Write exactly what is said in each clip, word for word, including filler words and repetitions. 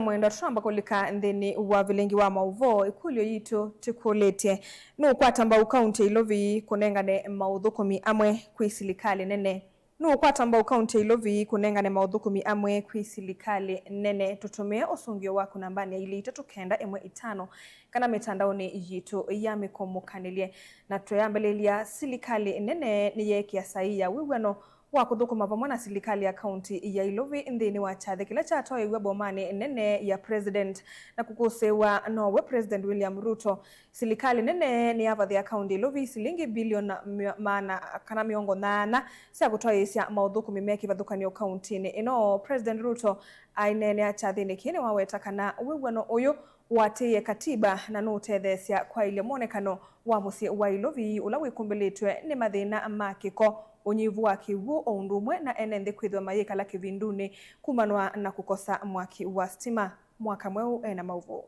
Mwendwa, tũtamba kũlika nthĩnĩ wa vilingi wa maũvoo, ĩkũlyo yitũ tĩkũlĩtye, nũũkwata mbau kaunti ya Ilovi kũnengane maũthũkũmi amwe kwĩ silikalĩ nene? Nũũkwata mbau kaunti ya Ilovi kũnengane maũthũkũmi amwe kwĩ silikalĩ nene? Tũtũmĩe ũsũngĩo waku nambanĩ ya ilĩ itatũ kenda ĩmwe itano kana mĩtandaonĩ yitũ ya mĩkũmũkanĩlye. Na twĩambĩlĩlya, silikalĩ nene nĩyeekĩa saii ya wĩw'ano wa kũthũkũma vamwe na silikalĩ ya kaunti ya Ilovi nthĩnĩ wa kyathĩ kĩla kyatwaĩw'a bomanĩ nene ya President na kũkũsĩĩwa nowe President William Ruto. Silikalĩ nene nĩyavathĩa kaunti ya Ilovi silingi bilioni mia-, maana kana mĩongo nyanya sya kũtwaĩĩsya maũthũkũmi me kĩvathũkany'o kauntinĩ ĩno. President Ruto aineenea kyathĩnĩ kĩĩ nĩwaweta kana wĩw'ano ũyũ ũatĩĩe katiba na nũũtetheesya kwaĩlya mwonekano wa mũsyĩ wa Ilovi ũla wĩkumbĩlĩtw'e nĩ mathĩna ma kĩko, ũnyivu wa kĩw'ũ, o ũndũ ũmwe na ene nthĩ kwĩthĩwa mayĩkala kĩvindunĩ kumanwa na kũkosa mwaki wa sitima. Mwaka Mweũ ena maũvoo.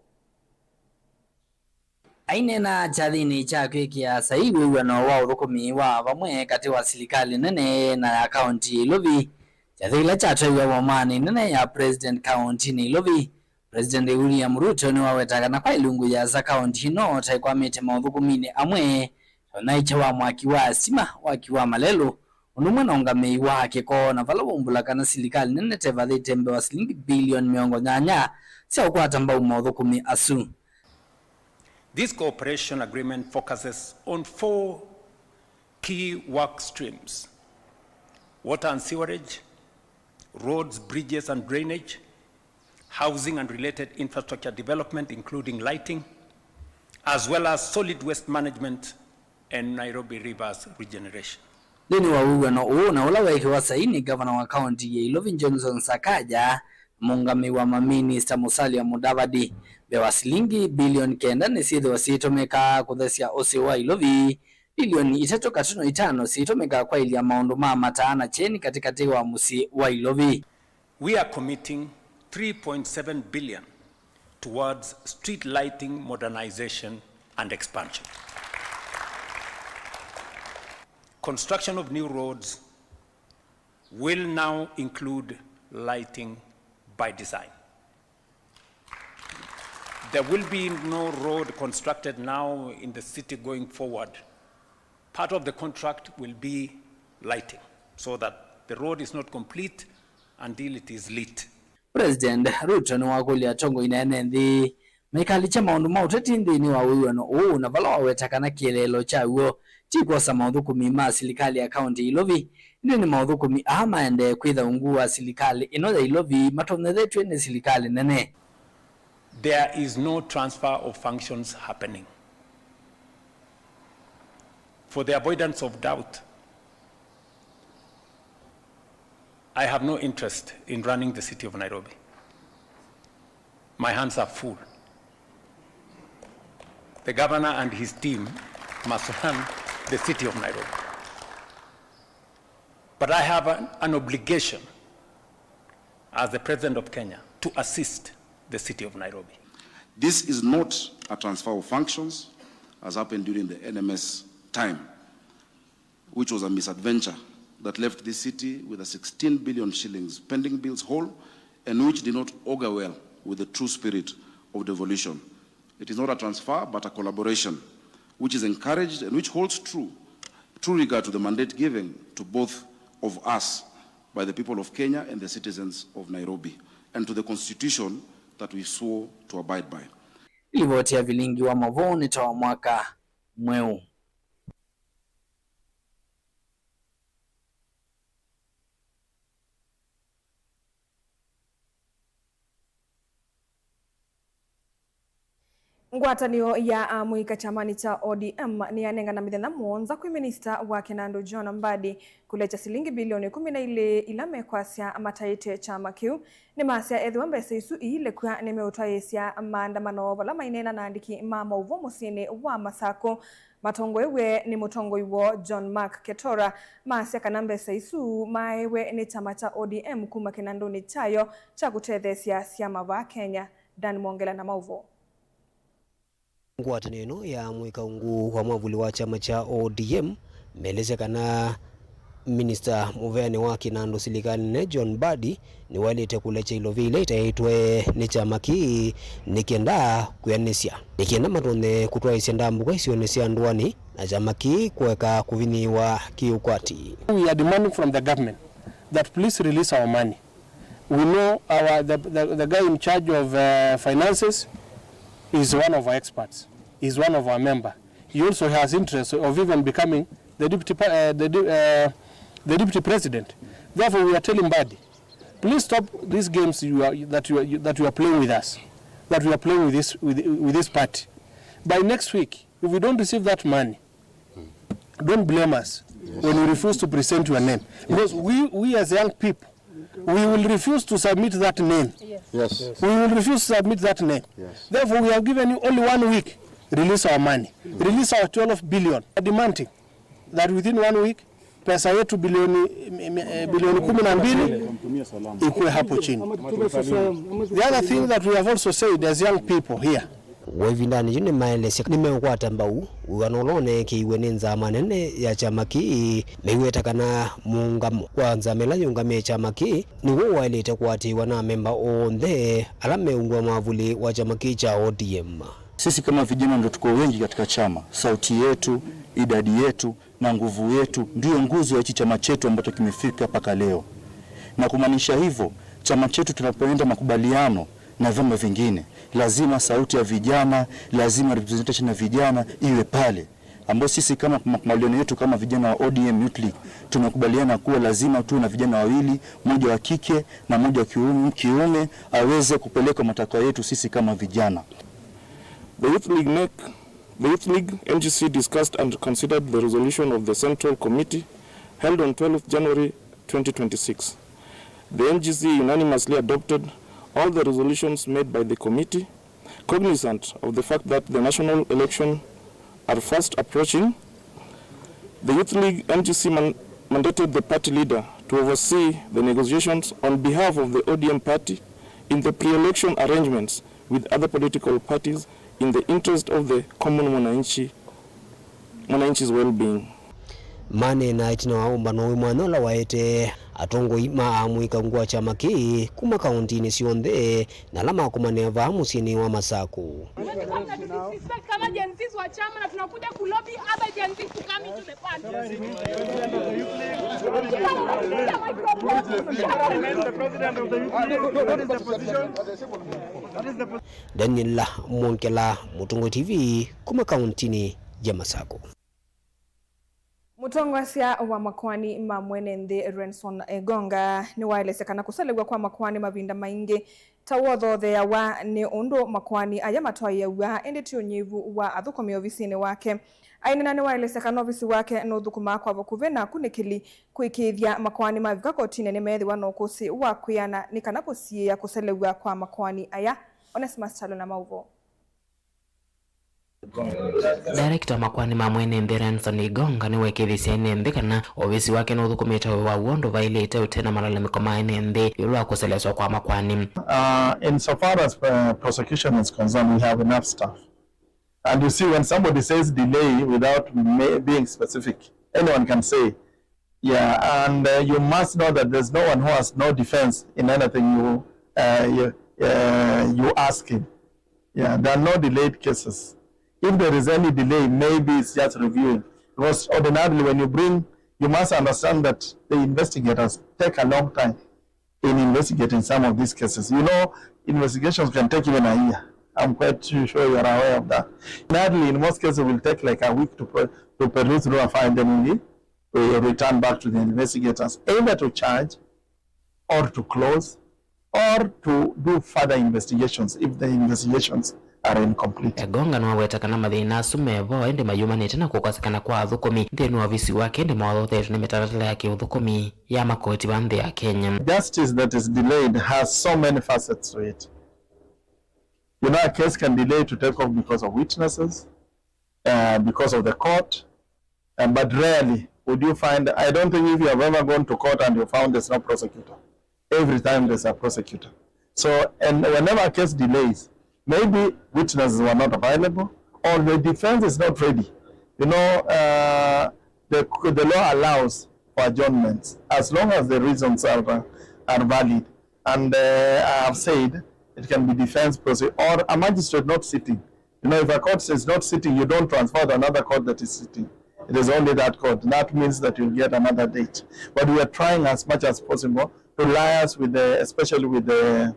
Aineena kyathĩnĩ kya kwĩkĩa saii wĩw'ano wa ũthũkũmi wa vamwe katĩ wa silikalĩ nene na ya kaunti ya Ilovi, kyathĩ kĩla kyatwaiwe bomanĩ nene ya President kauntinĩ Ilovi, President William Ruto nĩwaweta kana kwa ĩlungu yĩasa kaunti ĩno ta ĩkwamĩte maũthũkũminĩ amwe ta ũnyaĩĩkya wa mwaki wa sitima, waki wa malelũ, ũndũ ũmwe na ũngamĩi wa kĩko, na vala waumbũla kana silikalĩ nene tevathĩte mbee wa silingi bilioni mĩongo nyanya sya ũkwata mbau maũthũkũmi asu. This cooperation agreement focuses on four key work streams: water and sewerage, roads, bridges and drainage, housing and related infrastructure development, including lighting, as well as solid waste management and Nairobi River's regeneration. Nthĩnĩ wa wĩw'ano ũũ, na ũla weekĩwa saii nĩ ngavana wa kaunti ya Ilovi Johnson Sakaja na mũũngamĩi wa maminista Musalia Mudavadi, mbee wa silingi bilioni kenda nĩsyĩthĩwa syĩtũmĩka kũthesya ũsĩ wa Ilovi, bilioni itatũ katuno itano syĩtũmĩka kwaĩlya maũndũ ma mataa na kyeni katĩkatĩ wa mũsyĩ wa Ilovi. We are committing three point seven billion towards street lighting modernization and expansion. Construction of new roads will now include lighting by design. There will be no road constructed now in the city going forward. Part of the contract will be lighting, so that the road is not complete until it is lit. President Ruto nĩwakũlya atongoi na ene nthĩ maikalĩkye maũndũ ma ũteti nthĩnĩ wa wĩw'ano ũũ, na vala waweta kana kĩeleelo kyaw'o ti kwosa maũthũkũmi ma silikalĩ ya kaunti ya Ilovi, ĩndĩ nĩ maũthũkũmi aa maendee kwĩtha ungu wa silikalĩ ĩno ya Ilovi matonyethetw'e nĩ silikalĩ nene. There is no transfer of functions happening. For the avoidance of doubt, I have no interest in running the city of Nairobi. My hands are full. The governor and his team must run the city of Nairobi. But I have an, an obligation as the president of Kenya to assist the city of Nairobi. This is not a transfer of functions as happened during the N M S time, which was a misadventure that left this city with a sixteen billion shillings pending bills hole and which did not augur well with the true spirit of devolution. It is not a transfer, but a collaboration which is encouraged and which holds true, true regard to the mandate given to both of us by the people of Kenya and the citizens of Nairobi, and to the constitution that we swore to abide by. Livoti ya vilingi wa mavoo nĩ ta wa mwaka mweũ. Ngwatanĩo ya amũika kyamanĩ kya O D M nĩyanengana mĩthenya mũonza kwĩ minista wa kĩnandũ John Mbadi kũlekya silingi bilioni ĩkũmi na ilĩ ila mekwasya mataĩte kyama kĩu. Nĩmasya ethĩwa mbesa isu iilekwa, nĩmeũtwaĩĩsya maandamano vala maineena na andĩki ma maũvoo mũsyĩnĩ wa Masakũ matongoew'e nĩ mũtongoi woo John Mark Ketora. Masya kana mbesa isu maaewe nĩ kyama kya O D M kuma kĩnandũnĩ kyayo kya kũtetheesya syama vaa Kenya. Dan Mwongela na maũvoo. Ngwatanĩo ĩno ya amũika ungu wa mwavuli wa kyama kya O D M meelesya kana Minista mũveanĩ wa kĩnandũ silikalĩnĩ John Mbadi nĩwaĩlĩte kũlekya ilovia ila itaĩtwe nĩ kyama kĩĩ nĩ kenda kwĩanĩsya, nĩ kenda matonye kũtwaĩsya ndambũka isionĩ sya ndũanĩ na kyama kĩĩ kũeka kũvinyĩĩwa kĩ-ũkwati. We are demanding from the government that please release our money. We know our, the, the, the guy in charge of, uh, finances is one of our experts, is one of our member. He also has interest of even becoming the deputy, pa- uh, the, de- uh, the deputy president. Therefore, we are telling Mbadi, please stop these games you are, that you are, that you are playing with us, that we are playing with this, with, with this party. By next week, if we don't receive that money, don't blame us when we refuse to present your name. Because we, we as young people, we will refuse to submit that name. Yes. We will refuse to submit that name. Yes. Therefore, we have given you only one week. Release our money. Release our twelve billion. Demanding that within one week, pesa yetu bilioni, mi- mi- eh, bilioni kumi na mbili ikuwe hapo chini. The other thing that we have also said as young people here, Vo ĩvindanĩ yĩu nĩmaelesya nĩmeũkwata mbau wĩw'ano ũla ũneekĩiwe nĩ nzama nene ya kyama kĩĩ, meiweta kana mũũngamo wa nzama ĩla yĩũngamĩe kyama kĩĩ nĩw'o waĩlĩte kũatĩĩwa na amemba onthe ala meũngw'a mwavuli wa kyama kĩĩ kya O D M. Sisi kama vijana ndo tuko wengi katika chama, sauti yetu, idadi yetu, na nguvu yetu ndiyo nguzo ya hichi chama chetu ambacho kimefika mpaka leo. Na kumaanisha hivyo, chama chetu tunapoenda makubaliano na vyama vingine, lazima sauti ya vijana, lazima representation ya vijana iwe pale. Ambao sisi kama makubaliano yetu kama vijana wa O D M Youth League, tumekubaliana kuwa lazima tuwe na vijana wawili, mmoja wa kike na mmoja wa kiume, kiume aweze kupeleka matakwa yetu sisi kama vijana. The Youth League make The Youth League, N G C, discussed and considered the resolution of the Central Committee held on twelfth January twenty twenty-six. The N G C unanimously adopted all the resolutions made by the committee. Cognizant of the fact that the national election are fast approaching, the Youth League, N G C, man- mandated the party leader to oversee the negotiations on behalf of the O D M party in the pre-election arrangements with other political parties in the interest of the common mwananchi, mwananchi's well-being. Maneena ĩtina wa ũmbano wĩ mwanya ũla waete atongoi ma amũika ngũa kyama kĩĩ kuma kaũntĩnĩ syonthe na ala makomanĩa vaa mũsyĩnĩ wa Masakũ. Huwezi kuwa mnatususpect kama Gen Zs wa chama na tunakuja kulobi other Gen Zs to come into the party. Daniel Mwongela, Mũtongoi T V, kuma kaũntĩnĩ ya Masakũ. Mũtongoesya wa makoani ma mwene nthĩ Renson Igonga nĩwaelesya kana kũselew'a kwa makoani mavinda maingĩ ta wothotheawa nĩ ũndũ makoani aya matwaĩaw'a, ĩndĩ ti ũnyivu wa athũkũmi ovisinĩ wake. Aineena nĩwaelesya kana ovisi wake nũthũkũmaa kwa vakuvĩ na akunĩkĩli kũĩkĩĩthya makoani mavika kotinĩ nĩmeethĩwa na ũkũsĩ wa kwĩana nĩ kana kũsiĩĩa kũselew'a kwa makoani aya. Onesmus Kyalo na maũvoo. Director wa makoani ma mwene nthĩ Renson Igonga nĩwekĩthisye ene nthĩ kana ovisi wake nũthũkũmĩte wĩa wa w'o ũndũ vaĩlĩte ũte na malalamiko ma ene nthĩ ĩũlũ wa kũseleswa kwa makoani. Uh, insofar as, uh, prosecution is concerned, we have enough staff. And you see, when somebody says delay without ma- being specific, anyone can say, yeah, and, uh, you must know that there's no one who has no defense in anything you, uh, you, uh, you ask him. Yeah, there are no delayed cases. If there is any delay, maybe it's just reviewing. Because ordinarily, when you bring, you must understand that the investigators take a long time in investigating some of these cases. You know, investigations can take even a year. I'm quite sure you are aware of that. Ordinarily, in most cases, it will take like a week to, pro- to peruse through a file, then we, we return back to the investigators, either to charge or to close or to do further investigations if the investigations are incomplete. Igonga nĩwaweta kana mathĩna asu mevo ĩndĩ mayumanĩte na kũkosekana kwa athũkũmi nthĩnĩ wa ovisi wake ĩndĩ mawothotheetwe nĩ mĩtalatala ya kĩũthũkũmi ya makoti va nthĩ ya Kenya. Justice that is delayed has so many facets to it. You know, a case can delay to take off because of witnesses, uh, because of the court, uh, but rarely would you find, I don't think if you have ever gone to court and you found there's no prosecutor. Every time there's a prosecutor. So, and whenever a case delays, maybe witnesses were not available or the defense is not ready. You know, uh, the, the law allows for adjournments, as long as the reasons are, are valid. And, uh, I have said it can be defense process or a magistrate not sitting. You know, if a court is not sitting, you don't transfer to another court that is sitting. It is only that court. That means that you'll get another date. But we are trying as much as possible to liaise with the, especially with the,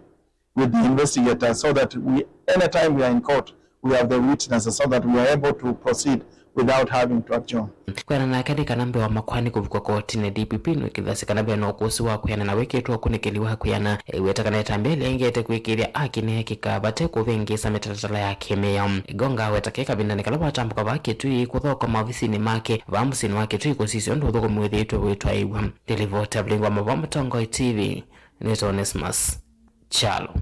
with the investigators, so that we, anytime we are in court, we have the witnesses so that we are able to proceed without having to adjourn. Kwĩanana nake nĩ kana mbee wa makoani kũvikwa kotinĩ, D P P nũkĩthasya kana ve na ũkũsĩ wa kwĩanana wĩkĩtwe ũkunĩkĩli wa kwĩana. Eweta kana ĩtambya ĩlengete kwĩkĩĩthya haki nĩyekĩka vate kũvĩngĩĩsa mĩtalatala ya kĩmĩao. Igonga aweta kaĩ kavindanĩ kala watambũka vaa Kitui kũthokoma ovisinĩ make vaa mũsyĩnĩ wa Kitui kũsisya ũndũ ũthũkũmi wĩthĩĩtwe wĩtwaĩw'a. Nĩ livoti ya Vilingi wa Mavoo Mũtongoi T V, nĩtawa Onesmus Kyalo.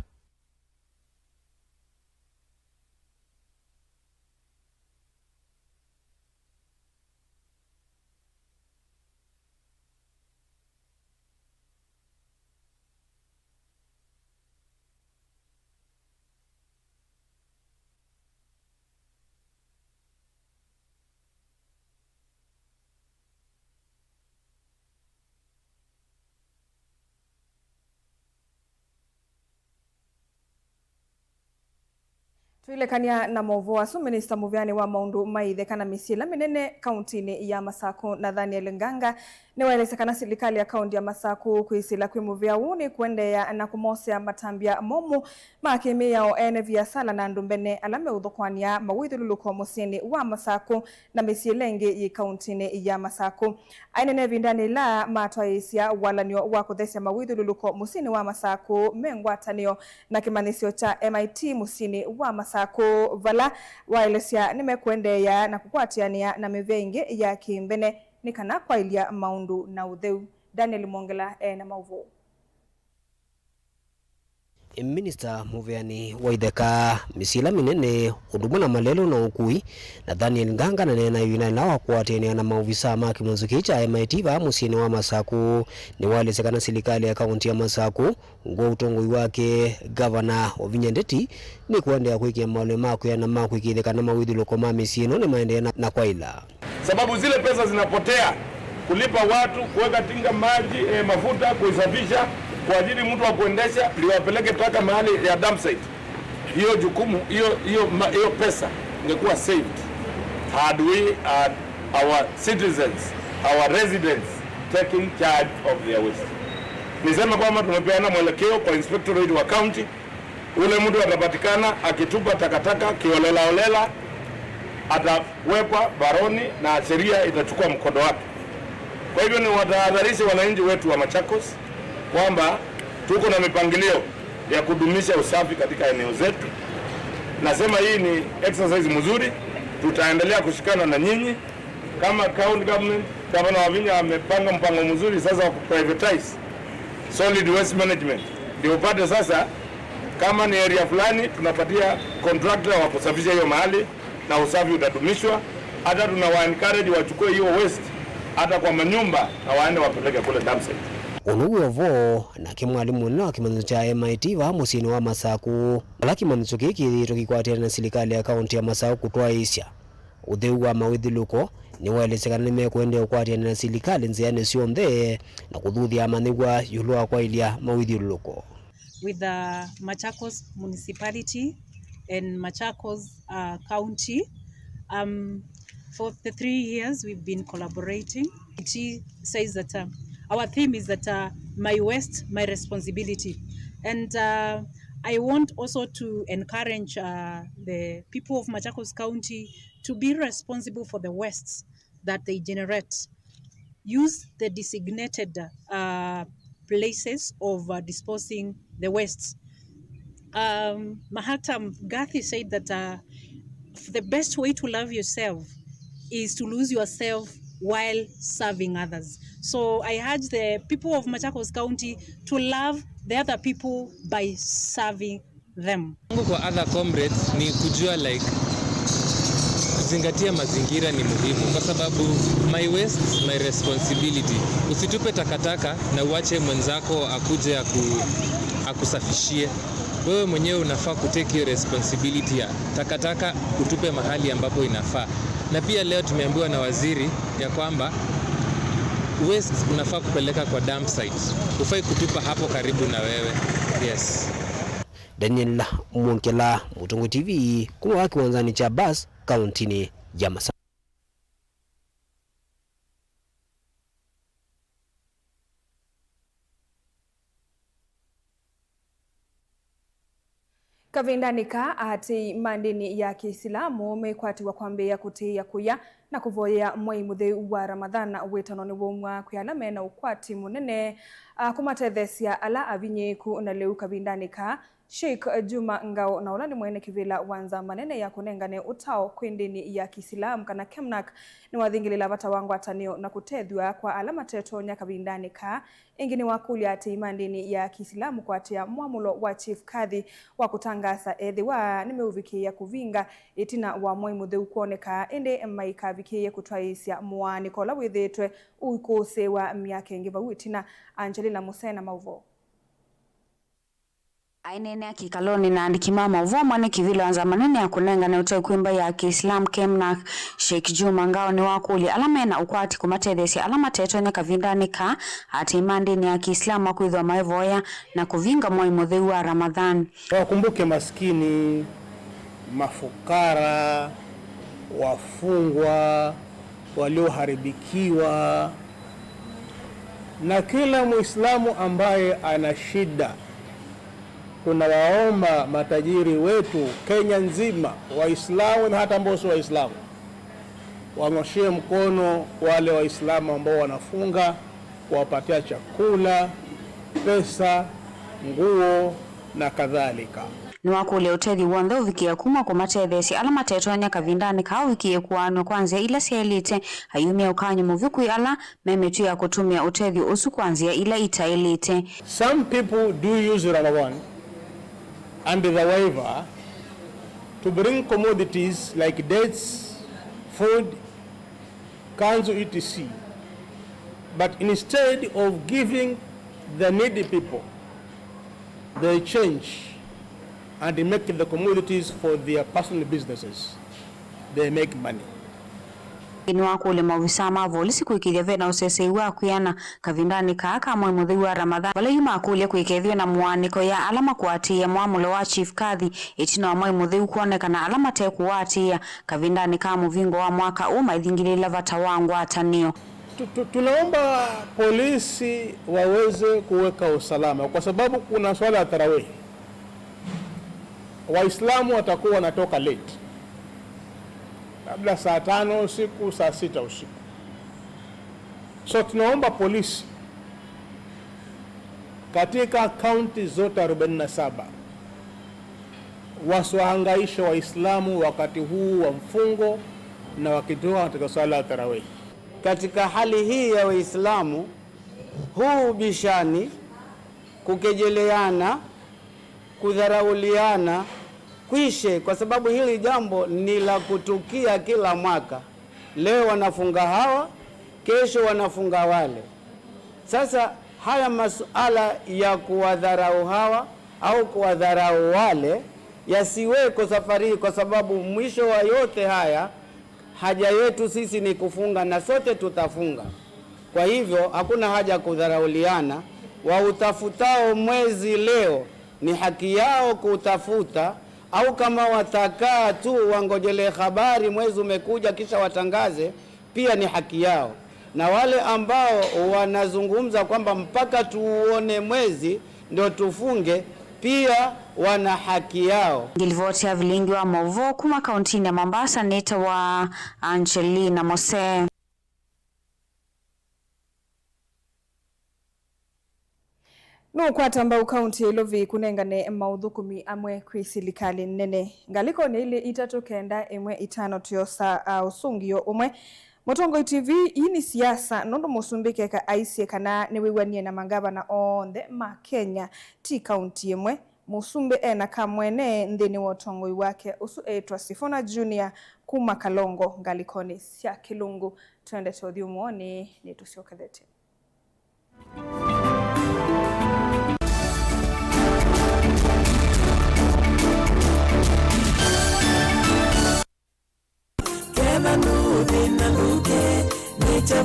Tũilekany'a na maũvoo asu, minista mũvĩanĩ wa maũndũ ma itheka na mĩsyĩ ĩla mĩnene kauntinĩ ya Masakũ, Nathaniel Nganga, nĩwaelesya kana silikalĩ ya kaunti ya Masakũ kwĩsĩla kwĩ mũvĩa ũũ nĩ kũendeea na kũmosea matambya momũ ma kĩmĩao ene viasala na andũ mbene ala meũthokoany'a mawĩthyũlũlũko mũsyĩnĩ wa Masakũ na mĩsyĩ ĩla ĩngĩ yĩ kauntinĩ ya Masakũ. Ainene ĩvindanĩ yĩla matwaĩĩsya walany'o wa kũthesya mawĩthyũlũlũko mũsyĩnĩ wa Masakũ me ngwatanĩo na kĩmanyĩsyo kya M I T mũsyĩnĩ wa Masakũ, vala waelesya nĩmekũendeea na kũkwatĩanĩa na mĩvĩa ĩngĩ ya kĩmbene nĩ kana kwaĩlya maũndũ na ũtheu. Daniel Mwongela e na maũvoo. Minista mũvĩanĩ wa itheka, mĩsyĩ ĩla mĩnene, ũndũ ũmwe na malelũ na ũkui, Nathaniel Nganga, na nena ĩvindanĩ yĩla wakũatĩanĩa na maovisaa ma kĩmanyĩsyo kĩĩ kya M I T vaa mũsyĩnĩ wa Masakũ, nĩwaelesya kana silikalĩ ya kaunti ya Masakũ, ngũa ũtongoi wake Gavana Wavinya Ndeti, nĩkũendeea kwĩkĩa maũlĩ ma kwĩana ma kũĩkĩĩthya kana mawĩthyũlũko ma mĩsyĩ ĩno nĩmaendeea na, na kwaĩla. Sababu zile pesa zinapotea kulipa watu, kuweka tinga maji, eh, mafuta, kuisafisha, kuajiri mtu wa kuendesha, ndio apeleke taka mahali ya dump site. Hiyo jukumu, hiyo, hiyo ma-, hiyo pesa ingekuwa saved had we had our citizens, our residents taking charge of their waste. Niseme kwamba tumepeana mwelekeo kwa inspectorate wa county. Ule mtu atapatikana akitupa takataka kiolelaolela atawekwa baroni na sheria itachukua mkondo wake. Kwa hivyo, niwatahadharishe wananchi wetu wa Machakos kwamba tuko na mipangilio ya kudumisha usafi katika eneo zetu. Nasema hii ni exercise mzuri, tutaendelea kushikana na nyinyi. Kama county government, Gavana Wavinya amepanga mpango mzuri sasa wa kuprivatize solid waste management. Ndio upate sasa, kama ni area fulani, tunapatia contractor wa kusafisha hiyo mahali na usafi utadumishwa. Hata tunawa encourage wachukue hiyo waste hata kwa manyumba na waende wapeleke kule dump site. Ũndũ wĩ o vo, nake mwalimũ mũnene wa kĩmanyĩsyo kya M I T vaa mũsyĩnĩ wa Masakũ, vala kĩmanyĩsyo kĩĩ kĩthĩĩtwe kĩkwatĩana na silikalĩ ya kaunti ya Masakũ kũtwaĩĩsya ũtheu wa mawĩthyũlũlũko, nĩwaelesya kana nĩmekũendeea ũkwatĩanĩa na silikalĩ nzĩanĩ syonthe na kũthuthya amanyĩw'a ĩũlũ wa kwaĩlya mawĩthyũlũlũko. With the Machakos Municipality and Machakos, uh, County, um, for the three years we've been collaborating. It says that, uh, our theme is that, uh, my waste, my responsibility. And, uh, I want also to encourage, uh, the people of Machakos County to be responsible for the wastes that they generate. Use the designated, uh, places of, uh, disposing the wastes. Um, Mahatma Gandhi said that, uh, the best way to love yourself is to lose yourself while serving others. So I urge the people of Machakos County to love the other people by serving them. Yangu kwa other comrades ni kujua, like, kuzingatia mazingira ni muhimu, kwa sababu my waste, my responsibility. Usitupe takataka na uache mwenzako akuje aku-, akusafishie. Wewe mwenyewe unafaa kutake hiyo responsibility ya takataka utupe mahali ambapo inafaa. Na pia leo tumeambiwa na waziri ya kwamba Waste unafaa kupeleka kwa dump site. Hufai kutupa hapo karibu na wewe. Yes. Daniel Mwongela, Mũtongoi T V, kuma wa kĩwanzanĩ kya bus kauntinĩ ya Masakũ. Kavindanĩ kaa, aatĩĩi ma ndĩni ya Kĩisilamu mekwatiwa kwambĩĩa kũtĩĩa kũya na kũvoyea mwei mũtheu wa Ramadhan, wĩtano nĩwaumw'a kwĩ ala me na ũkwati mũnene, a, kũmatetheesya ala avinyĩĩku. Na lĩu kavindanĩ kaa, Sheikh Juma Ngao, na ũla nĩ mwene kĩvĩla wa Nzama Nene ya Kũnengane Ũtao kwĩ Ndĩni ya Kĩisilamu, kana KEMNAK, nĩwathingĩlĩla vata wa ngwatanĩo na kũtethw'a kwa ala matetonya kavindanĩ kaa. Ĩngĩ nĩwakũlya aatĩĩi ma ndĩni ya Kĩisilamu kũatĩĩa mwamũlo wa Chief Kadhi wa kũtangaasa ethĩwa nĩmeũvikĩĩa kũvinga ĩtina wa mwei mũtheu kwoneka, ĩndĩ maikavikĩĩe kũtwaĩĩsya mũaanĩko ũla wĩthĩĩtwe ũikũsĩĩwa myaka ĩngĩ vau ĩtina. Angelina Musena, maũvoo. Aineenea kĩkalonĩ na andĩki ma maũvoo, mwene kĩvĩla wa Nzama Nene ya Kũnengane Ũtao kwĩ Mbaĩ ya Kĩisilamu, KEMNAK, Sheikh Juma Ngao nĩwakũlya ala me na ũkwati kũmatetheesya ala matetonya kavindanĩ kaa, aatĩĩi ma ndĩni ya Kĩisilamu makwĩthĩwa maivoya na kũvinga mwei mũtheu wa Ramadhan. Wakumbuke maskini, mafukara, wafungwa, walioharibikiwa, na kila Muislamu ambaye ana shida. Tunawaomba matajiri wetu Kenya nzima, Waislamu na hata ambao si Waislamu, wanyoshee mkono wale Waislamu ambao wanafunga, kuwapatia chakula, pesa, nguo na kadhalika. Nĩwakũlya ũtethyo w'onthe ũvikĩe kuma kũmatetheesya ala matetonya kavindanĩ kaa ũvikĩe kũaanw'a kwa nzĩa ila syaĩlĩte, ayumya ũkany'o mũvyũ kwĩ ala me mĩtw'e ya kũtũmĩa ũtethyo ũsu kwa nzĩa ila itaĩlĩte. Some people do use Ramadan and the waiver to bring commodities like dates, food, kanzu, et cetera. But instead of giving the needy people, they change and make the commodities for their personal businesses. They make money. Nĩwakũlya maovisaa ma volisi kũĩkĩĩthya ve na ũsesei wa kwĩana kavindanĩ kaa ka mwei mũtheu wa Ramadhan, vala yu makũlya kũikethĩwe na mũaanĩko ya ala makũatĩĩa mwamũlo wa Chief Kadhi ĩtina wa mwei mũtheu kwonekana ala matekũũatĩĩa kavindanĩ ka mũvingo wa mwaka ũũ maithingĩlĩĩla vata wa ngwatanĩo. Tu-, tu-, tunaomba polisi waweze kuweka usalama kwa sababu kuna swala ya tarawih. Waislamu watakuwa wanatoka late, labda saa tano usiku, saa sita usiku. So tunaomba polisi katika kaunti zote arobaini na saba wasiwahangaishe Waislamu wakati huu wa mfungo na wakitoka katika swala ya tarawih. Katika hali hii ya Waislamu, huu ubishani, kukejeleana, kudharauliana kwishe, kwa sababu hili jambo ni la kutukia kila mwaka. Leo wanafunga hawa, kesho wanafunga wale. Sasa haya masuala ya kuwadharau hawa au kuwadharau wale yasiweko safari hii, kwa sababu mwisho wa yote haya, haja yetu sisi ni kufunga na sote tutafunga. Kwa hivyo, hakuna haja ya kudharauliana. Wautafutao mwezi leo ni haki yao kutafuta, au kama watakaa tu wangojelee habari mwezi umekuja kisha watangaze, pia ni haki yao. Na wale ambao wanazungumza kwamba mpaka tuuone mwezi ndo tufunge, pia wana haki yao. Ngilivoti ya vilingi wa maũvoo kuma kauntinĩ ya Mombasa nĩtawa Angelina Mose. Nũũkwata mbau kaunti ya Ilovi kũnengane maũthũkũmi amwe kwĩ silikalĩ nene. Ngalĩkonĩ ilĩ itatũ kenda ĩmwe itano tũyosa, a, ũsũngĩo ũmwe. Mũtongoi T V, ii nĩ siasa, nũndũ mũsumbĩ keka aisye kana nĩwĩw'anie na mangavana onthe ma Kenya, ti kaunti ĩmwe. Mũsumbĩ e na kamwene nthĩnĩ wa ũtongoi wake. Ũsu eĩtwa Sifuna Junior kuma Kalongo, ngalĩkonĩ sya Kĩlungu. Twendete ũthyũmũonĩ, nĩtũsyokethete. Kethwa nũthĩna ndũke, nĩ Nature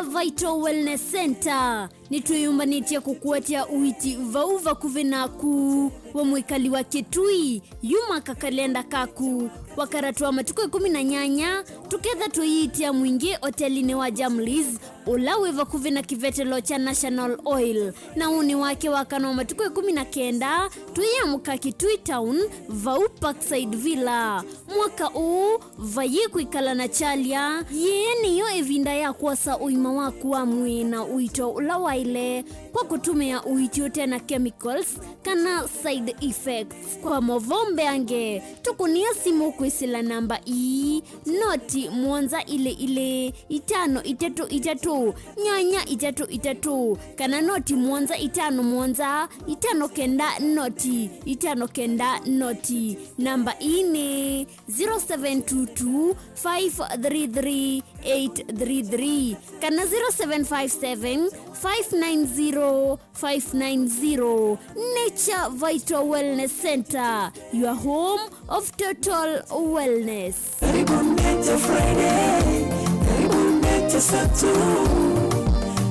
Vital Wellness Center. Nĩtwĩyũmbanĩtye kũkũetea ũiiti vau vakuvĩ naku. We mwĩkali wa Kitui, yuma kakalenda kaku. Wakatano wa matukũ ĩkũmi na nyanya, tũketha tũiitĩa mwingĩ otelinĩ wa Jamlis, ũla wĩ vakuvĩ na kĩvetelo kya National Oil. Na ũnĩ wake wa kana wa matukũ ĩkũmi na kenda, tũyĩamũka Kitui Town, vau Parkside Villa. Mwaka ũũ, vayĩ kwĩkala na kyalya, yĩĩ nĩyo ĩvinda ya kwosa ũima waku wa mwĩĩ na ũito ũla waĩle kwa kũtũmĩa ũiiti ũte na chemicals kana side effects. Kwa movoo mbeange, tũkũnĩa simũ kwĩsĩla namba ii, noti mũonza ilĩ ilĩ, itano itatũ itatũ, nyanya itatũ itatũ, kana noti mũonza itano mũonza, itano kenda noti, itano kenda noti. Namba ii nĩ zero seven two two, five three three, eight three three kana zero seven five seven, five nine zero, five nine zero. Nature Vital Wellness Center, your home of total wellness. Karibu Nature Friday, karibu Nature Saturday,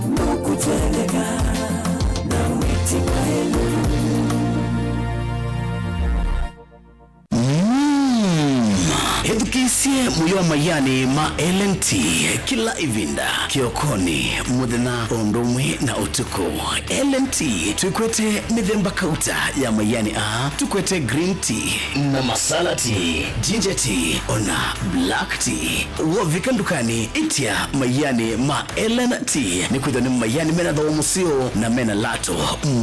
nũkũtendeka na wĩti wa ĩlũ. Mm. Ĩthukĩĩsye mũyo wa maianĩ ma L N T kĩla ĩvinda, kĩokonĩ, mũthenya, o ũndũ ũmwe na ũtukũ. L N T twĩkwete mĩthemba kauta ya maianĩ aa, tũkwete green tea na masala tea, ginger tea, ona black tea. Wovika ndukanĩ, ĩtya maianĩ ma L N T, nĩkwĩthwa nĩ maianĩ mena thooa mũseo na mena lato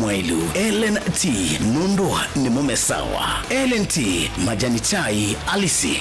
mwaĩlu. L N T, nũndũ nĩmo me sawa. L N T, majani chai halisi.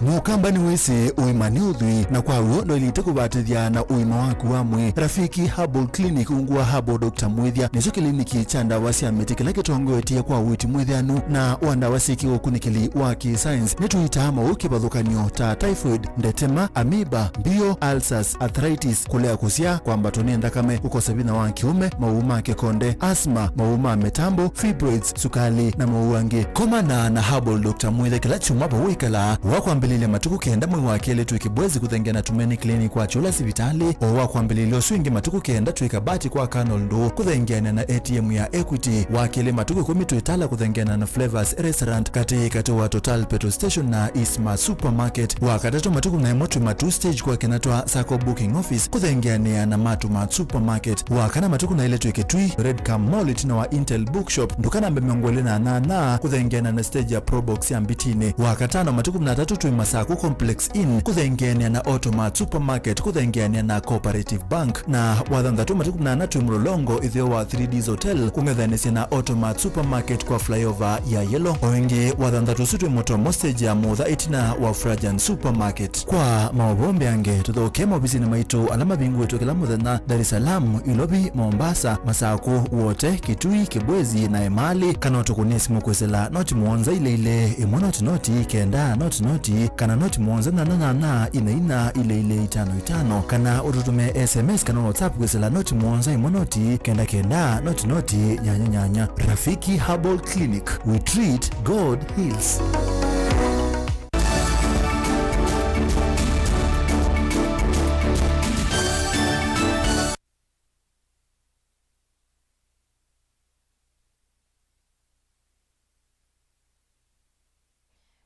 Mũkamba nĩwĩsĩ ũima nĩ ũthwii, na kwa w'o ndwaĩlĩte kũvatĩthya na ũima waku wa mwĩĩ. Rafiki Herbal Clinic ungu wa Herbal Doctor Mwĩthya nĩkyo kĩliniki kya ndawa sya mĩtĩ kĩla kĩtongoetye kwa ũiiti mwĩthĩanu na wa ndawa syĩ kĩũkunĩkĩli wa kĩ-science. Nĩtũitaa maũũ kĩvathũkany'o ta typhoid, ndetema, amoeba, mbio, ulcers, arthritis, kũlea kũsyaa, kwambatwa nĩ nthakame, kũkosa vinya wa kĩũme, maũũ ma kĩkonde, asthma, maũũ ma mĩtambo, fibroids, sukali, na maũũ angĩ. Komana na Herbal Doctor Mwĩthya kĩla kyumwa vau wĩkalaa, wa kwambĩlĩlya matukũ kenda mwei wa kelĩ twĩ Kĩbwezi kũthengeana na Tumaini Clinic wa Kyũla sivitalĩ, o wa kwambĩlĩlya ũsu ĩngĩ matukũ kenda twĩ Kabati kwa Colonel Ndũũ kũthengeana na A T M ya Equity, wa kelĩ matukũ ĩkũmi twĩ Tala kũthengeana na Flavors Restaurant katĩ katĩ wa Total Petrol Station na Eastmart Supermarket, wa katatũ matukũ na ĩmwe twĩ Matuu Stage kwa Kenatwa Sacco Booking Office kũthengeanĩa na Matumart Supermarket, wa kana matukũ na ĩlĩ twĩ Kitui Red Cam Mall ĩtina wa Intel Bookshop, nduka namba mĩongo ĩlĩ na nyanya kũthengeana na stage ya Probox ya Mbitinĩ, wa katano matukũ na atatũ twĩ Masaku Complex Inn kũthengeanĩa na Automart Supermarket kũthengeanĩa na Cooperative Bank, na wa thanthatũ matukũ na ana twĩ Mlolongo ĩtheo wa Three Ds Hotel kũng'ethanĩsya na Automart Supermarket kwa flyover ya Yellow. O ĩngĩ, wa thanthatũ ũsu twĩ Mũtomo stage ya Mũtha ĩtina wa Frajan Supermarket. Kwa maũvoo mbeange, tũthokee maovisinĩ maitũ ala mavingũĩtwe kĩla mũthenya, Dar es Salaam, Ilovi, Mombasa, Masaku, Wote, Kitui, Kibwezi, na Emali, kana ũtũkũnĩe simũ kwĩsĩla noti mũonza ilĩ ilĩ, ĩmwe noti noti, kenda noti noti, kana noti mũonza nyanya nyanya, ina ina, ilĩ ilĩ, itano itano, kana ũtũtũmĩe S M S kana WhatsApp kwĩsĩla noti mũonza ĩmwe noti, kenda kenda, noti noti, nyanya nyanya. Rafiki Herbal Clinic, we treat, God heals.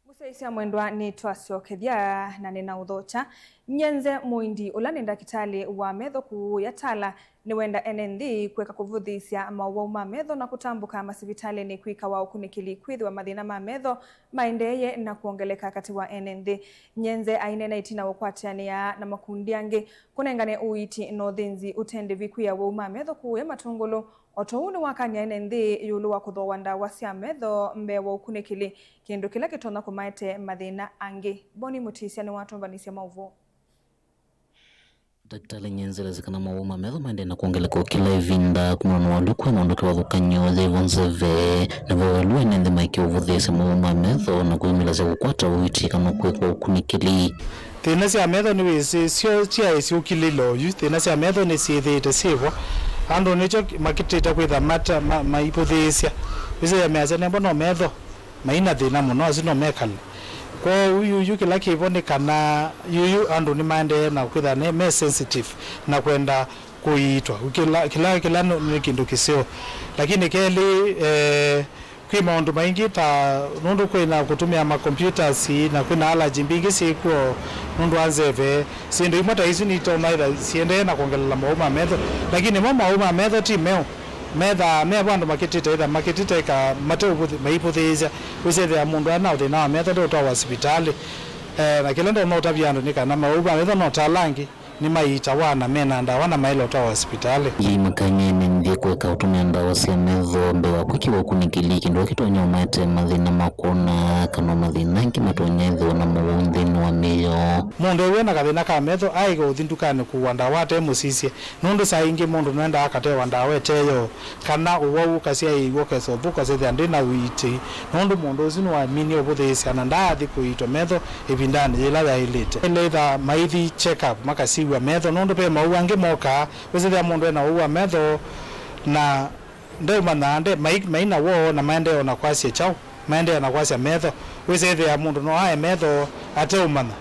Mũsyaĩĩsya mwendwa, nĩtwasyokethya na nĩnaũthokya. Nyenze Mũindi, ũla nĩ ndakĩtalĩ wa metho kũũ Yatala, nĩwenda ene nthĩ kũeka kũvũthĩĩsya maũwau ma metho na kũtambũka masivitalĩnĩ kwĩka wa ũkunĩkĩli kwĩthĩwa mathĩna ma metho maendeeye na kwongeleka katĩ wa ene nthĩ. Nyenze aineena ĩtina wa ũkwatĩanĩa na makundi angĩ kũnengane ũiiti na ũthĩnzi ũte ndĩvi kwĩ awau ma metho kũũya Matũngũlũ. O ta ũu nĩwakany'a ene nthĩ ĩũlũ wa kũthooa ndawa sya metho mbee wa ũkunĩkĩli, kĩndũ kĩla kĩtonya kũmaete mathĩna angĩ. Boni Mũtĩsya nĩwatũmbanĩsye maũvoo. Ndakĩtalĩ Nyenze elesya kana maũwau ma metho maendee na kwongeleka o kĩla ĩvinda kumana na ũalyũku wa maũndũ kĩvathũkany'o ya ĩvo nzeve, na vo ĩlu ene nthĩ maĩkĩe ũvũthĩĩsya maũwau ma metho na kwĩyumĩlasya kũkwata ũiiti kana kwĩkwa ũkunĩkĩli. Thĩna sya metho nĩwĩsĩ syo syaĩ syũkilĩle oyu. Thĩna sya metho nĩsyĩthĩĩte syĩvo. Andũ nĩkyo makĩtĩte kwĩtha mata, ma, maivũthĩĩsya. Wĩsĩ yameasya nembo no metho. Mai na thĩna mũno, asu no mekale. Kwoou yuyu kĩla kĩvo nĩ kana yuyu andũ nĩmaendee na kwĩthĩa nĩ me sensitive na kwenda kũiitwa. Kĩla, kĩla, kĩla nĩ, nĩ kĩndũ kĩseo. Lakini kelĩ, eh, kwĩ maũndũ maingĩ ta nũndũ kwĩ na kũtũmĩa ma computers na kwĩ na allergy mbingĩ syĩkw'o nũndũ wa nzeve, syĩndũ imwe ta isu nitonya ĩtha siendee na kwongelela mowau ma metho. Lakini mo mowau ma metho ti meũ. Methaa me vandũ makĩtĩte, ĩtha makĩtĩte ĩka mate ũvũthĩ-, maivũthĩĩsya. Wĩsĩthĩa mũndũ ana ũthĩna wa metho ndeũtwawa sivitalĩ. Eh, na kĩla ndonya ũtavya andũ nĩ kana mowau ma metho no ta ala angĩ, nĩmaiitawa na mena ndawa na maĩle ũtwawa sivitalĩ. Yĩ makany'e nĩ nthĩ kũeka ũtũmĩa ndawa sya metho mbee wa kwĩkĩwa ũkunĩkĩli, kĩndũ kĩtonya ũmaete mathĩna ma kwona kana mathĩna angĩ matonya ĩthĩwa na mowau nthĩnĩ wa mĩĩ yoo. Mũndũ ew'e na kathĩna ka metho aĩke ũthi ndukanĩ kũua ndawa ate mũsisye. Nũndũ saa ingĩ mũndũ nũendaa akatewa ndawa ĩte yoo, kana ũwau ũkasyaĩĩw'a ũkesa ũthũka, ũsethĩa ndĩ na ũiiti, nũndũ mũndũ ũsu nĩwaminie ũvũthĩĩsya na ndaathi kũiitwa metho ĩvindanĩ yĩla yaĩlĩte. Ĩla ĩtha maithi check up makasiw'a metho, nũndũ ve mowau angĩ mokaa, wĩsĩthĩa mũndũ ena ũwau wa metho na ndeũmanyaa nde, mai, mai na woo na maendee o na kwasya kyaũ. Maendeea na kwasya metho. Wĩsĩthĩa mũndũ no ae metho ateũmanya.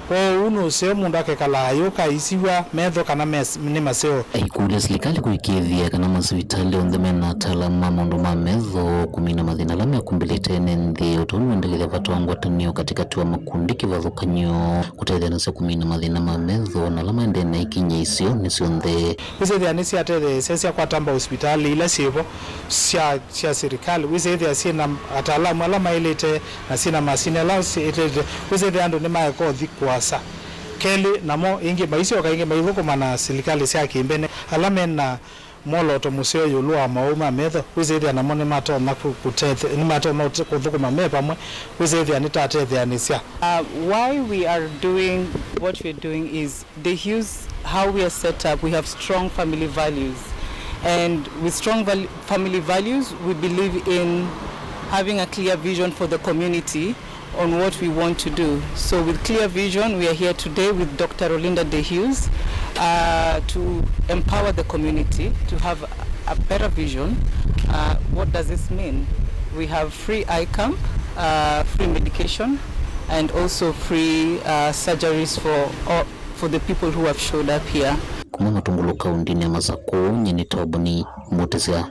Kwoou nũseo mũndũ akekala ayũka aisiw'a metho kana mes-, nĩ maseo. Aikũlya silikalĩ kũĩkĩĩthya kana masivitalĩ onthe mena ataalamu ma maũndũ ma metho kũmina mathĩna ala mekumbĩlĩte ene nthĩ, o ta ũndũ wendeethya vata wa ngwatanĩo katĩkatĩ wa makundi kĩvathũkany'o kũtetheanasya kũmina mathĩna ma metho na ala maendee na ikinyĩ isionĩ syonthe. Wĩsĩthĩa nĩsyatetheesya syakwata mbau sivitalĩ ila syĩvo sya sya silikalĩ, wĩsĩthĩa syĩ na ataalamu ala maĩlĩte na syĩ na masini ala syĩlĩte, wĩsĩthĩa andũ nĩmaeka ũthi kũasa. Kelĩ, namo ĩngĩ maisyoka ĩngĩ maithũkũma na silikalĩ sya kĩmbene ala me na mwolooto mũseo ĩũlũ wa mowau ma metho, wĩsĩthĩa namo nĩmatonya kũ-, kũtethe-, nĩmatonya ũte-, kũthũkũma me vamwe, wĩsĩthĩa nĩtatetheanĩsya. Uh, why we are doing what we're doing is The Hughes, how we are set up, we have strong family values. And with strong val-, family values, we believe in having a clear vision for the community on what we want to do. So with clear vision, we are here today with Doctor Rolinda De Hughes, uh, to empower the community to have a better vision. Uh, what does this mean? We have free eye camp, uh, free medication, and also free, uh, surgeries for all, for the people who have showed up here. Kuma Matungulu kaundinĩ ya Masakũ, nyie nĩ Toboni Mutisya.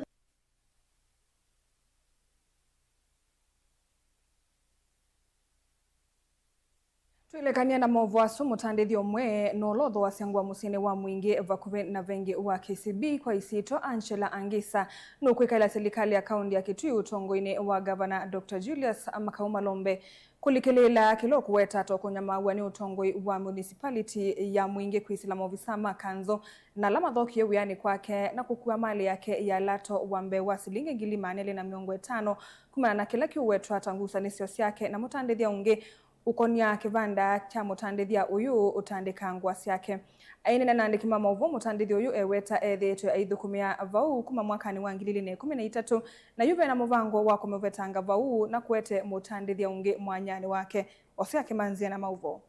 Twĩlekany'a na maũvoo asu, mũtandĩthya ũmwe na ũla ũthooasya ngũa mũsyĩnĩ wa Mwingĩ vakuvĩ na vengi wa K C B kwa isyĩtwa, Angela Angisa, nũkwĩkaĩla silikalĩ ya kaunti ya Kitui ũtongoinĩ wa Gavana Doctor Julius Makau Malombe. Kũlikĩlĩĩla kĩla ũkũweta ta ũkũnyamaaw'a nĩ ũtongoi wa municipality ya Mwingĩ kwĩsĩla maovisaa ma kanzũ na ala mathokie wĩanĩ kwake na kũkua malĩ yake ya lato wa mbee wa silingi ngili maana elĩ na mĩongo ĩtano kumana na kĩla kĩũwetwa ta ngusanĩsyo syake na mũtandĩthya ũngĩ ũkonia kĩvanda kya mũtandĩthya ũyũ ũtandĩkaa ngũa syake. Aineena na andĩki ma maũvoo, mũtandĩthya ũyũ eweta ethĩĩtwe aithũkũmĩa vau kuma mwakanĩ wa ngili ilĩ na ĩkũmi na itatũ, na yu ve na mũvango wa kũmũvetanga vau na kũete mũtandĩthya ũngĩ mwanyanĩ wake. Osea Kĩmanzia na maũvoo.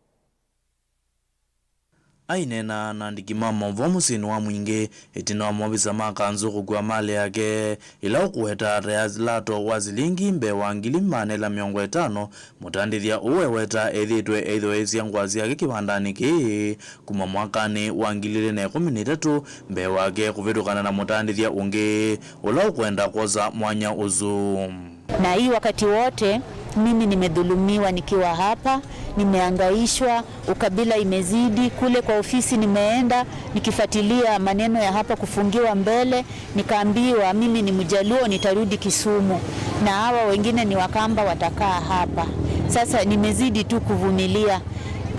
Aineena na andĩki ma maũvoo mũsyĩnĩ wa Mwingĩ ĩtina wa maovisa ma kanzũ kũkua malĩ yake, ĩla ũkũweta ta ya lato wa silingi mbee wa ngili maana elĩ na mĩongo ĩtano, mũtandĩthya ũũ eweta ethĩĩtwe eithooesya ngũa syake kĩvandanĩ kĩĩ kuma mwakanĩ wa ngili ilĩ na ĩkũmi na itatũ, mbee wake kũvĩtũkana na mũtandĩthya ũngĩ ũla ũkwenda kwosa mwanya ũsu. Na hii wakati wote mimi nimedhulumiwa nikiwa hapa, nimehangaishwa, ukabila imezidi. Kule kwa ofisi nimeenda nikifuatilia maneno ya hapa kufungiwa mbele, nikaambiwa mimi ni Mjaluo, nitarudi Kisumu na hawa wengine ni Wakamba, watakaa hapa. Sasa nimezidi tu kuvumilia.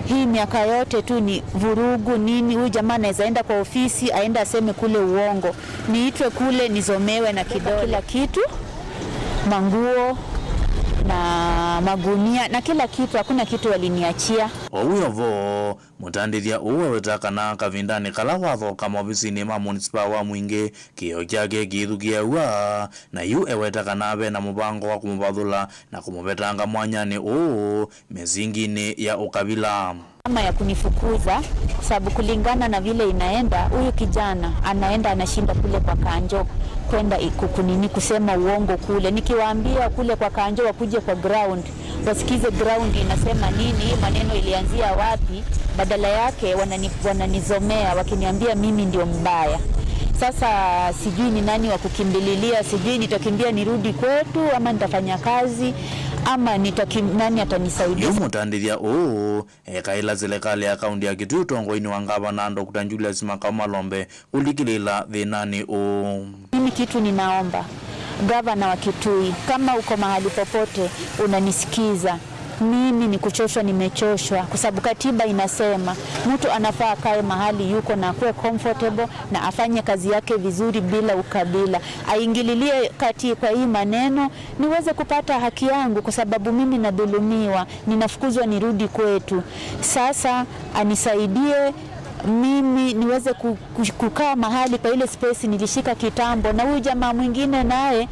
Hii miaka yote tu ni vurugu nini. Huyu jamaa anaweza enda kwa ofisi, aende aseme kule uongo, niitwe kule nizomewe na kidole. Kila kitu, manguo na magunia na kila kitu, hakuna kitu waliniachia. Oyu vo Mũtandĩthya ũũ eweta kana kavindanĩ kala wathoka maovisinĩ ma mũnisipaa wa Mwingĩ, kĩĩo kyake kĩithukĩĩaw'a, na yu eweta kana ve na mũvango wa kũmũvathũla na kũmũvetanga mwanyanĩ ũũ mĩsinginĩ ya ũkavila. Ama ya kunifukuza, kwa sababu kulingana na vile inaenda, huyu kijana anaenda anashinda kule kwa kanjo, kwenda i-, ku-, kunini, kusema uongo kule. Nikiwaambia kule kwa kanjo wakuje kwa ground, wasikize ground inasema nini, hii maneno ilianzia wapi, badala yake wanani-, wananizomea wakiniambia mimi ndio mbaya. Sasa sijui ni nani wa kukimbililia, sijui nitakimbia nirudi kwetu ama nitafanya kazi ama nitakim-, nani atanisaidia? Yu mũtandĩthya ũũ ekaĩla silikalĩ ya kaunti ya Kitui ũtongoinĩ wa ngavana Doctor Julius Makau Malombe kũlikĩlĩĩla thĩnanĩ ũũ. Mimi kitu ninaomba, gavana wa Kitui, kama uko mahali popote unanisikiza, mimi ni kuchoshwa, nimechoshwa, kwa sababu katiba inasema mtu anafaa akae mahali yuko na akuwe comfortable na afanye kazi yake vizuri bila ukabila. Aingililie kati kwa hii maneno, niweze kupata haki yangu, kwa sababu mimi nadhulumiwa, ninafukuzwa nirudi kwetu. Sasa anisaidie mimi niweze ku-, ku-, kukaa mahali pa ile space nilishika kitambo, na huyu jamaa mwingine naye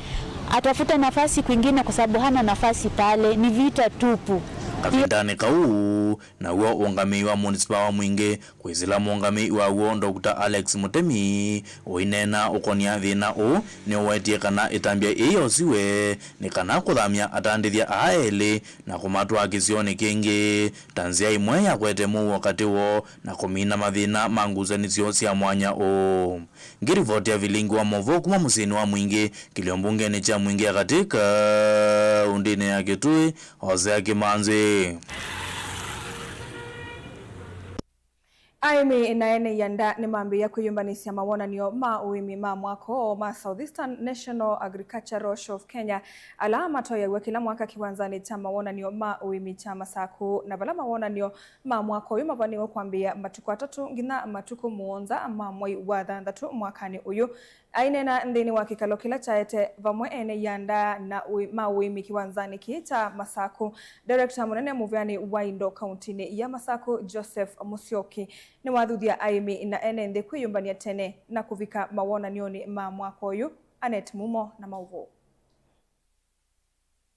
atafute nafasi kwingine, kwa sababu hana nafasi pale. Ni vita tupu. Kavindanĩ kau, naw'o ũngamĩi wa mũnisipaa wa Mwingĩ, kwĩsĩla mũngamĩi waw'o Doctor Alex Mutemi ũineena ũkonia thĩna ũũ, nĩũwetie kana ĩtambya ĩĩ yosiwe nĩ kana kũthamya atandĩthya aa elĩ na kũmatwaa kĩsionĩ kĩngĩ ta nzĩa ĩmwe ya kũete mũuo katĩ woo na kũmina mathĩna ma ngusanĩsyo sya mwanya ũũ. Ngĩrivoti ya vilingi wa maũvoo kuma mũsyĩnĩ wa Mwingĩ, kĩlio mbungenĩ kya Mwingĩ ya katĩ kaũndĩnĩ ya Kitui, Hosea Kimanzi. Aĩmi na ene ianda nĩmambĩĩa kwĩyũmbanĩsya mawonany'o ma ũĩmi ma mwaka ũũ ma Southeastern National Agricultural Show of Kenya, ala matoeaw'a kĩla mwaka kĩwanzanĩ kya mawonany'o ma ũĩmi kya Masakũ, na vala mawonany'o ma mwaka ũyũ mavaniwe kwambĩĩa matukũ atatũ nginya matukũ mũonza ma mwei wa thanthatũ mwakanĩ ũyũ. Aineena nthĩnĩ wa kĩkalo kĩla kyaete vamwe ene ianda na ũĩ-, ma ũĩmi kĩwanzanĩ kĩĩ kya Masakũ, Director mũnene mũvĩanĩ wa indo kauntinĩ ya Masakũ, Joseph Musyoki, nĩwathuthya aĩmi na ene nthĩ kwĩyũmbany'a tene na kũvika mawonany'onĩ ma mwaka ũyũ. Annet Mumo na maũvoo.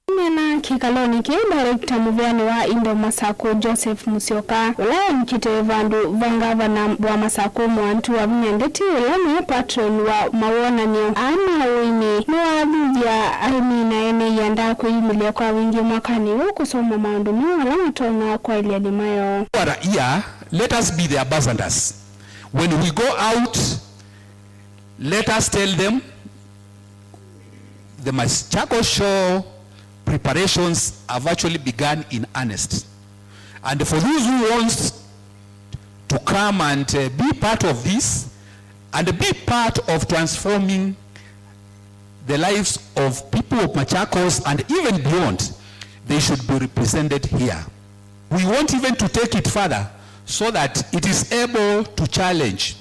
Aineena kĩkalonĩ kĩĩ, Director mũvĩanĩ wa indo Masakũ, Joseph Musyoka, ũla eanĩkĩte vandũ va ngavana wa Masakũ, Mwantu Wavinya Ndeti, ũla nĩwe patron wa mawonany'o aa ma ũĩmi, nĩwathuthya aĩmi na ene ianda kwĩyumĩlya kwa wingĩ mwakanĩ ũũ kũsoma maũndũ meũ ala matonya kwaĩlya nĩma yoo. Who are here, let us be the ambassadors. When we go out, let us tell them the Machakos Show preparations have actually begun in earnest. And for those who want to come and, uh, be part of this and be part of transforming the lives of people of Machakos and even beyond, they should be represented here. We want even to take it further so that it is able to challenge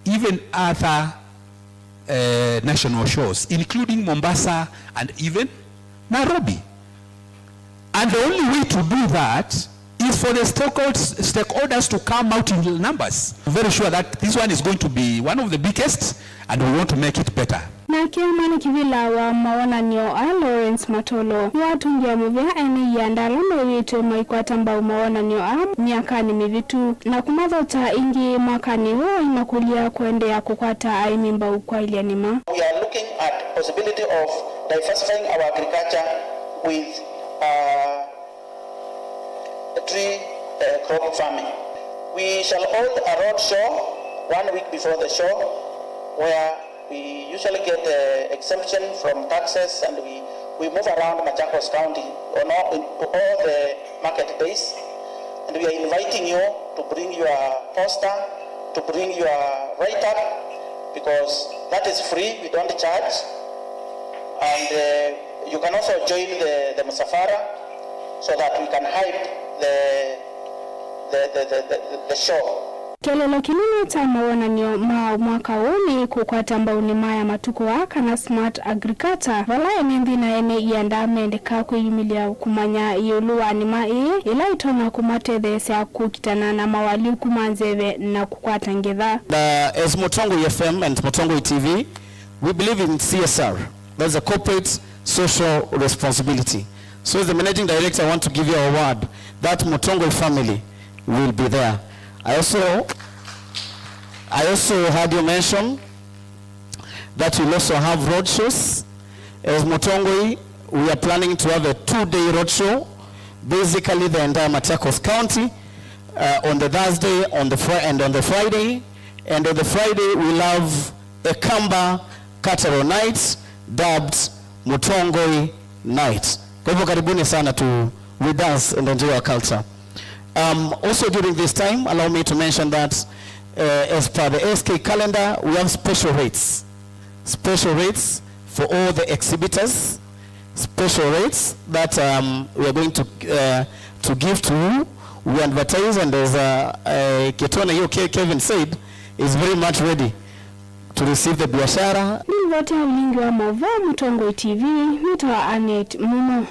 even other, uh, national shows, including Mombasa and even Nairobi. And the only way to do that is for the stakehold-, stakeholders to come out in numbers. I'm very sure that this one is going to be one of the biggest, and we want to make it better. Nake mwene kĩvĩla wa mawonany'o aa, Lawrence Matolo, nĩwatũngĩe mũvea ene ianda ala mew'ĩtwe maikwata mbau mawonany'o aa myakanĩ mĩvĩtu, na kũmathokya ĩngĩ mwakanĩ ũũ aimakũlya kũendeea kũkwata aĩmi mbau kwaĩlya nĩma. We are looking at possibility of diversifying our agriculture with, uh, tree, uh, crop farming. We shall hold a road show one week before the show where we usually get, uh, exemption from taxes, and we, we move around Machakos County on all, in all the market days, and we are inviting you to bring your poster, to bring your write-up, because that is free, we don't charge, and, uh, you can also join the, the msafara so that we can hype the, the, the, the, the, the show. Kĩeleelo kĩnene kya mawonany'o ma mwaka ũũ nĩ kũkwata mbau nĩma ya matukũ aa, kana smart agriculture, vala ene nthĩ na ene ianda mendeka kwĩyumĩlya kũmanya ĩũlũ wa nĩma ĩĩ, ĩla ĩtonya kũmatetheesya kũkitana na mawalyũku ma nzeve na kũkwata ngetha. Uh, as Mutongoi F M and Mutongoi T V, we believe in C S R. That's a corporate social responsibility. So as the managing director, I want to give you a word that Mutongoi family will be there. I also, I also heard you mention that we'll also have road shows. As Mutongoi, we are planning to have a two-day road show, basically the entire Machakos County, uh, on the Thursday, on the Fri-, and on the Friday. And on the Friday, we'll have a Kamba Cultural Night, dubbed Mutongoi Night. Kwa hivyo, karibuni sana to, with us and enjoy our culture. Um, also during this time, allow me to mention that, uh, as per the S K calendar, we have special rates. Special rates for all the exhibitors. Special rates that, um, we are going to, uh, to give to you. We advertise, and as, uh, uh, Ketone yo Ke-, Kevin said, is very much ready to receive the biashara. Nĩ ripoti ya vilingi wa maũvoo Mutongoi T V, nĩtawa Annet Mumo.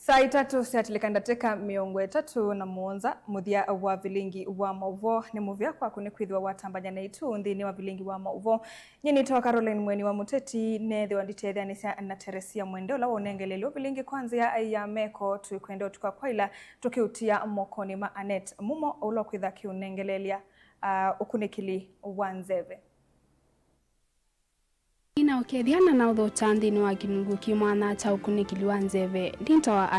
Saa itatũ syatilĩka ndatĩka mĩongo ĩtatũ na mũonza, mũthya wa vilingi wa maũvoo. Nĩ mũvea kwaku nĩ kwĩthĩwa watambany'a naitũ nthĩnĩ wa vilingi wa maũvoo. Nyie nĩtawa Caroline Mweni wa Mũteti, neethĩwa nditetheanĩsya na Teresia Mwende, ũla waũnengeleelya ũvilingi kwa nzĩa ya meko. Twĩkwenda ũtukũ wa kwaila tũkĩũtia mokonĩ ma Annet Mumo, ũla ũkwĩtha akĩũnengeleelya, ah, ũkunĩkĩli wa nzeve. Ina ũkethya na na ũthokya nthĩnĩ wa kĩlungu kĩ mwanya kya ũkunĩkĩli wa nzeve. Nĩtawa